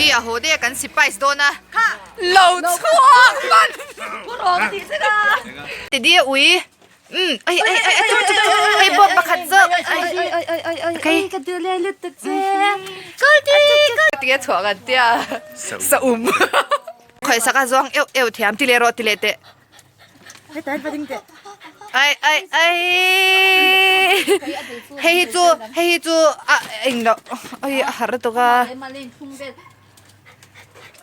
Teddy a haw daih a kan sipai dawn a lo chhuak hman Teddy a ui umm ai ai ai ai chu chu hei pawh pakhat zawk ai ka duh leh lutuk che tinge chhuah kan tia sa um khawihsak a zuang euh euh thiam ti leh rawh ti leh teh. Ai ai ai hei hi chu hei hi chu a eng loh oi a har lutuk a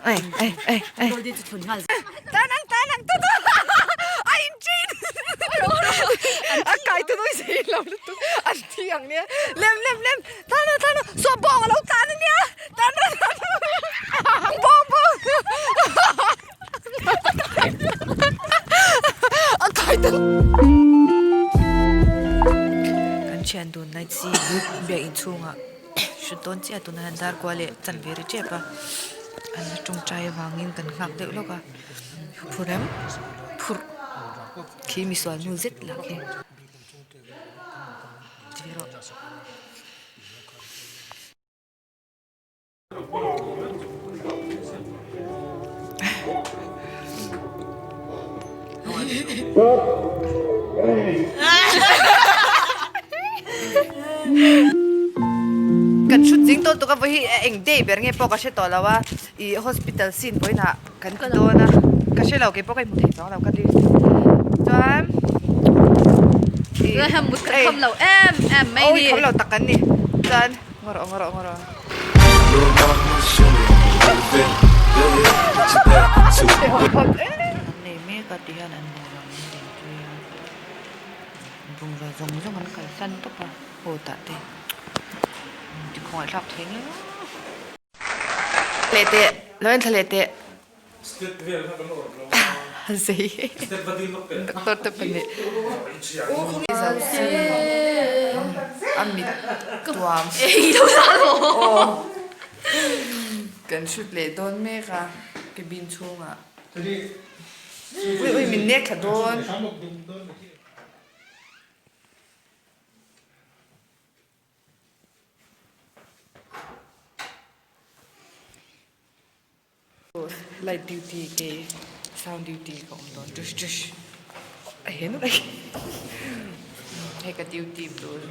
ai ai ai ai tan ang tan ang tu tu a in chin a kai tu nui sei lo lutuk an thi ang nia lem lem lem tan ang tan ang saw bawng a lo tan ania tan ang tan ang bawng bawng Kan thian dun night si biak inchhungah hrut dawn chiah tunah hian dar kua leh chanve ri tep a an la tawngtai avangin kan nghak deuh lawk a phur em phur khi misual nu zet lah khi Kan hrut zing tawn tuk a vawi hi eng day ber nge pawh ka hre tawh lo a ih hospital scene vawiinah kan ti dawn a ka hre lo kei pawh ka inhmu thei chuang lo ka list chuan ih ei kham lo tak kan ni chuan. Ngaw rawh ngaw rawh ngaw rawh. An nei mek a ti hian an hmuh vang in din pui a bungrua zawng zawng an kalsan tawp a aw tah te ti khawngaih thlak thei ngei a. Leh teh lo en thla leh teh. Zei doctor te pahnih zan si a mit tuam aw kan shoot leh dawn mek a cabin chhungah ui ui min nek thla dawn. Light duty ke sound duty ka awm dawn dush dush a he nawlh a hei ka duty tur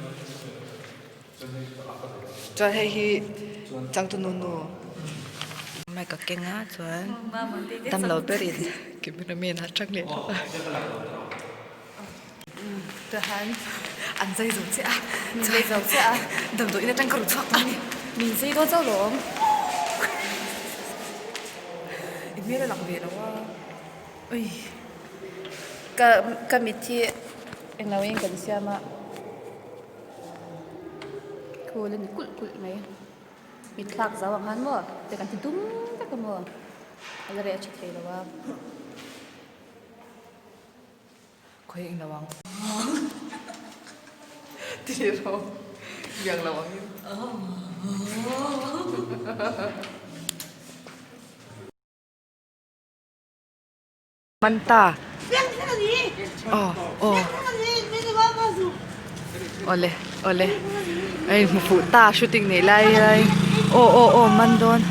chuan hei hi changtu nu nu mic a keng a chuan damlo berin camera man a tang leh hlauh a tahan an zai zo chiah a min zai zo chiah a damdawiin atang ka rawn chhuak tawh a ni min zai dawn chauh lawm i hmel a lang ve lo a ui ka ka mit hi englo in kan siam a khul a ni kulh kulh mai mit thlak zo ang khan maw te kan ti dum vek a maw a la reh a tha thei lo a. Khawi eng lo ang Ti ro Biak lo ang in Man ta Aw aw Awle awle A inhmu fuh ta shooting nei lai lai Aw aw aw man dawn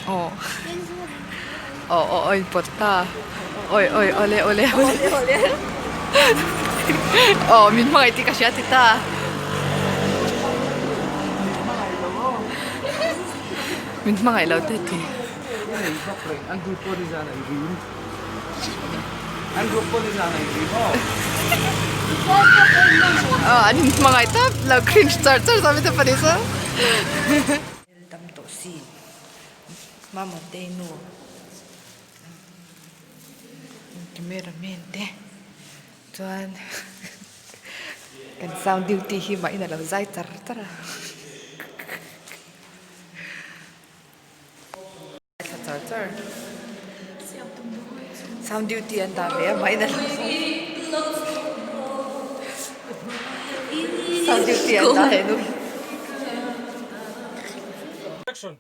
Aw aw aw aw inpawt ta awi awi awle awle awle aw min hmangaih tih ka hria ti ta min hmangaih lo te ti. Aw an inhmangaih tawp lo cringe char char zawk te pahnih chu. Tam tawh si mamawh te nu camera man te chuan kan sound duty hi mah in a lo zai char char a. Thla char char. Sound duty an dah ve a mah in a lo Sound duty an dah he nu. Action.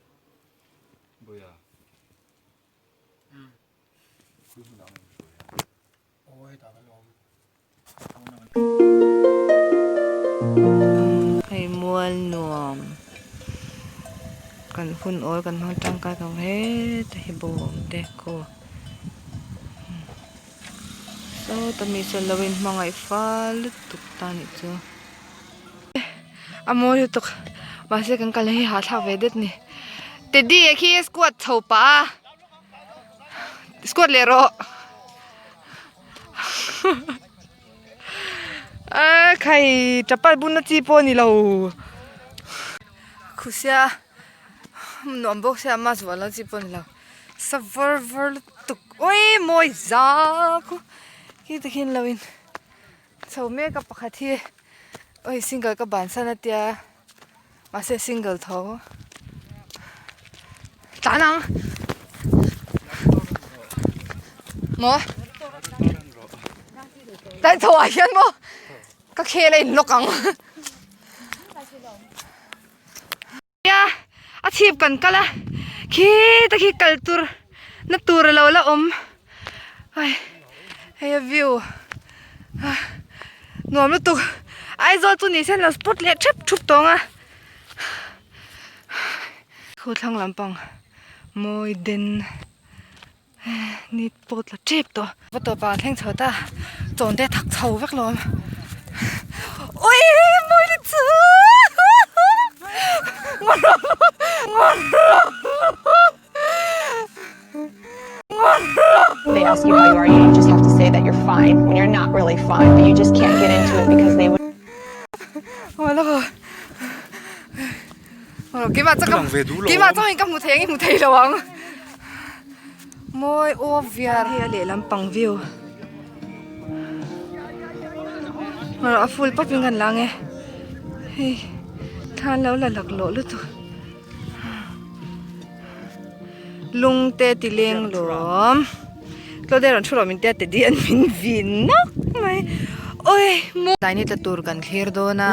Mual nuam kan hun awl kan hmang tangkai ka heta hi bawm te kaw sawta mi sawn lo in hmangaih fal lutuk ta nih chu a mawi lutuk mahse kan kal hi hahthlak ve det ni teddy a khi squat chho pah a squat leh rawh. A khai chapal bun na chi pawh a ni lo khusia nuam bawk sia mask vuah loh chi pawh a ni lo sa var var lutuk ui mawi zak khi te khian lo in chho mek a pakhat hi ui single ka bansan a tia mahse single tho tlan ang maw tlan chho ah hian maw ka khel a in lock ang nia a chhip kan kal a khita khi kal tur na tur a lo la awm ai hei a view nuam lutuk Aizawl chu ni sen lo spot leh thep thup tawng a khu thlang lampang mawi den ni pawh tla tep tawh va tawp ah thleng chho ta chawn te thak chho vek lo ui mawi ni chu They ask you how you are, you just have to say that you're fine when you're not really fine, but you just can't get into it because they would. Keimah chu keimah chuan ka hmu thei ang i hmu thei lo ang mawi aw viar hei a lehlam pang view a full pawp in kan la ang e hei thla an lo la laklawh lutuk. Lung te ti leng lawm tlaw deuh rawn thu rawh min tia teddy an min vin nawk mai ui maw tlai ni tla tur kan thlir dawn a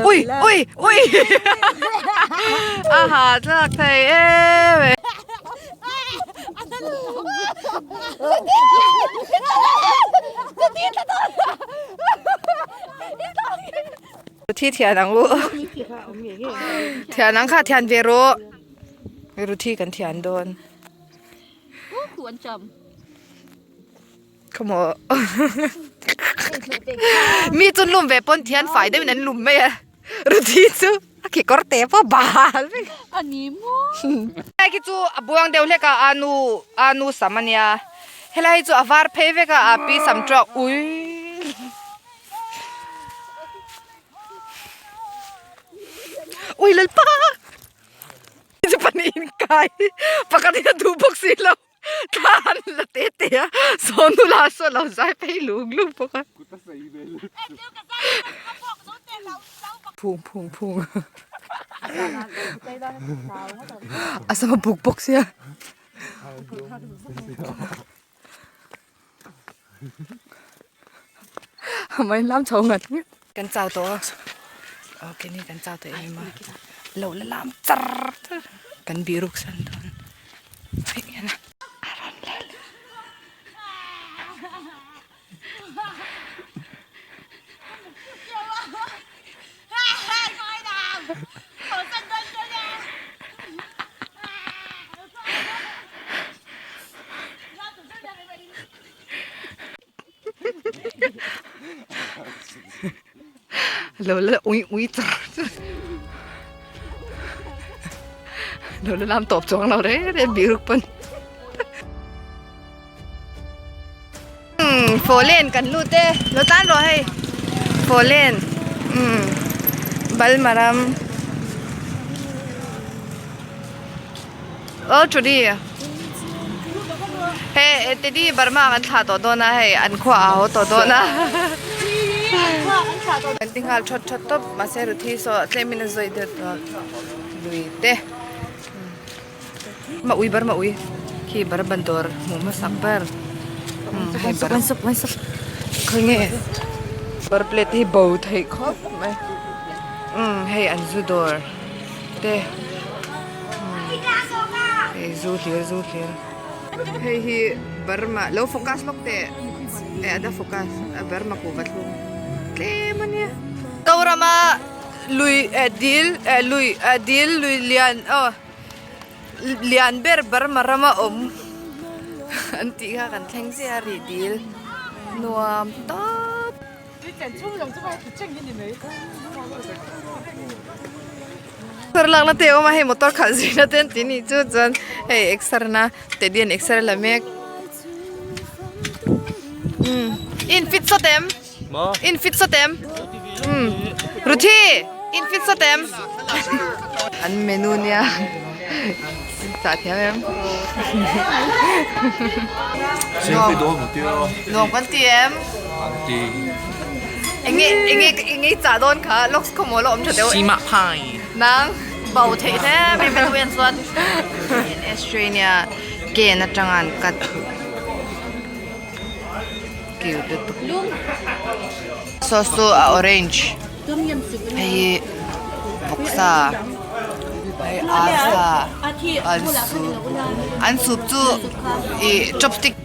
ui ui ui a ha thlak thei em e. Ruthi thian ang u. Thian ang kha thian ve rawh. Ruthi kan thian dawn. Come on. Mi chun lum ve pawn thian fai deuhin an lum mai a. Ruthi chu a kekawr te pawh bal vek. Ani maw. Helai khi chu a buang deuh hlek a anu anu sam ania. Helai hi chu a var phei vek a a pi sam tawk ui. Ui lalpa chu pahnih in kai pakhat in a duh bawk si lo thla an la te te a saw nula saw a lo zai phei lung lung bawk a phung phung phung a sama buk bawk sia. Mai lam chho ngat ngat. Kan chau tawh a. Ok ni kan chau tawh em em a. Lo la lam char char. Kan biruk san dawn. Hei hian a. A rawn lel. Lo la ui ui char char lo la lam tawp chuang lo reng reng biruk pawn umm fawlen kan lut e lo tan rawh hei fawlen umm balma ram aw chudi hei teddy burma kan thlah tawh dawn a hei an khua a haw tawh dawn a kan ti nghal thawt thawt tawp mahse ruthi saw tlem in a zawi deuh tawh lui te. Ma ui bar ma ui khi bar ban dawr hmuh hmasak ber hei bar khawi nge bar plate hi bo theih khawp mai umm hei an zu dawr te hei zu hlir zu hlir hei hi burma lo focus lawk teh eh a da focus a burma kuhva thlung tlem a nia. Zorama. Lui eh dil eh lui eh dil lui lian aw lian ber Burma rama awm an tih kha kan thleng chiah a rih dil nuam tawp. Exer lakna te a awm a hei motor khalh zirna te an ti nih chu chuan hei exer na teddy an exer la mek umm in fit sawt em in fit sawt em umm Ruthi in fit sawt em an menu nia chah thiam em nuam kan ti em enge enge enge i chah dawn kha lawks khawmaw la awm tha deuh nang bo theih hle mai mai deuh chuan Australia ken atanga an cut cute lutuk sauce chu a orange hei hi vawksa hei arsa an soup an soup chu ih chopstick.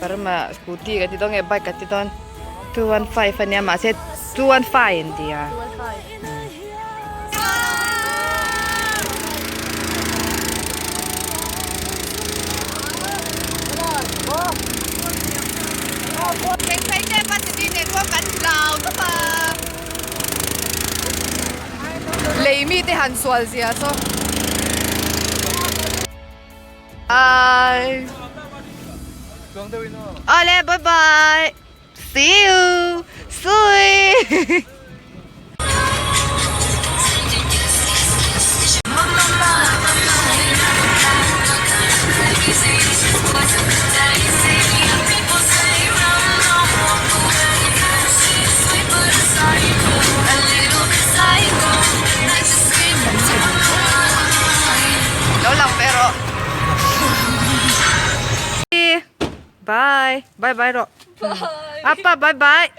Burma scooty ka ti dawn nge bike ka ti dawn 215 ania mahse 215 an ti a. Lei mite han sual zia saw. Bye. Awle bye bye. See you. Sui. Lo lang ve rawh. Bye. Bye bye rawh. Apa bye bye.